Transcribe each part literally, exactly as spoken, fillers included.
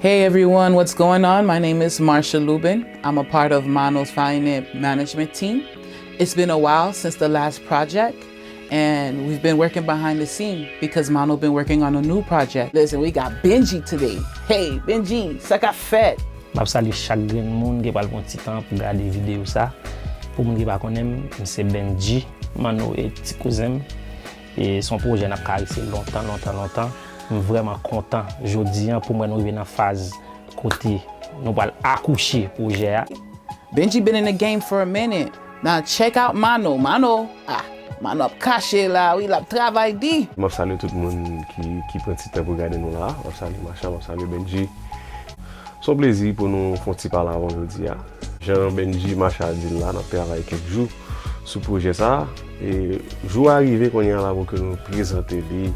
Hey everyone, what's going on? My name is Marsha Lubin. I'm a part of Mano's Finance management team. It's been a while since the last project, and we've been working behind the scene because Mano been working on a new project. Listen, we got Benji today. Hey, Benji, sa k ap fèt? M ap salye chak grenn moun ki pral pran ti tan pou gade videyo sa. Pou moun ki pa konnen m, m se Benji, Mano e ti kouzen m. E se yon pwojè n ap karese lontan, lontan, lontan. M vrèman kontan jodi a pou m wè nou rive nan faz kote nou pral akouche pwojè a. Benji been in the game for a minute. Now check out Mano. Mano, ah, Mano ap kache la, wi, l ap travay di. M ap salye tout moun ki, ki pran ti tan pou gade nou la. M ap salye Marsha, m ap salye Benji. Se yon plezi pou nou fè yon ti pale avè w jodi a. Jan Benji Marsha di l la, n ap travay kèk jou sou pwojè sa a. E jou a rive kounye a la pou ke nou prezante li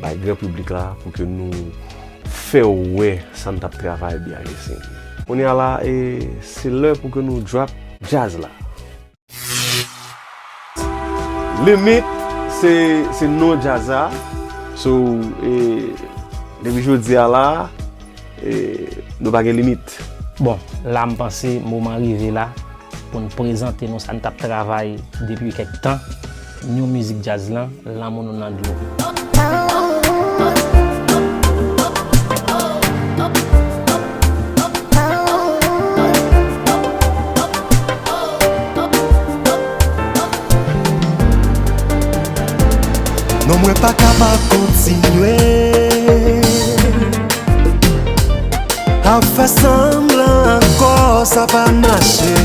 bay gran piblik la, pou ke nou fè w wè sa n t ap travay behind the scene. Kounye a la, e, se lè pou ke nou drop djaz la. Limit, se, se non djaz la. So, e, depi jodi a la, e, nou pa gen limit. Bon, la m panse moman rive la pou n prezante nou sa n t ap travay depi kèk tan. New Music Jazz lan, Lanmou nou nan dlo. Non, mwen pa kapab kontinye ap fè sanblan ankò, sa pa mache.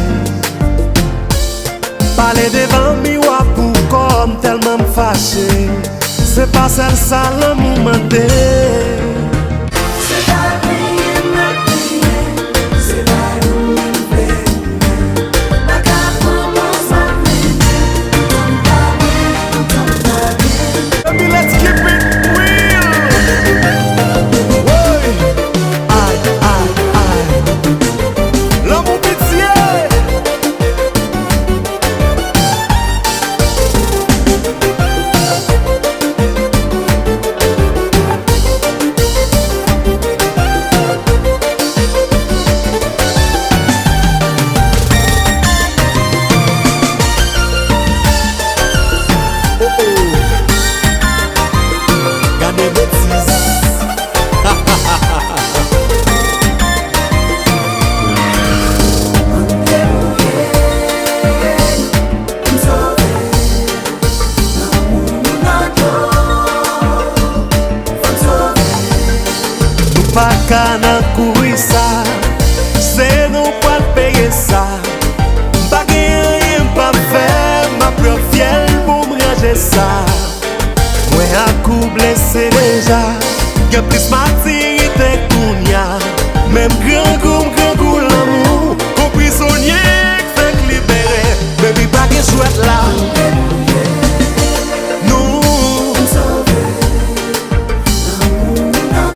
Pale devan miwa pou kò m, tèlman m fache. Se pa sèl sa lanmou mande. Se pa griyen m ap griyen, se pa nou menm fè nou menm. Pa ka pran pòz ap mennen, tout tan pa byen, tout tan pa byen. Baby, let's keep it real. Woy! Ay, ay, ay. Lanmou pitye. Gade betiz. Nou pa ka nan kouri sa, se nou pral peye sa. M pa gen anyen m pa fè, m ap pran fyèl pou m ranje sa. Mwen ak ou blese deja, gen plis matirite kounya. Menm grangou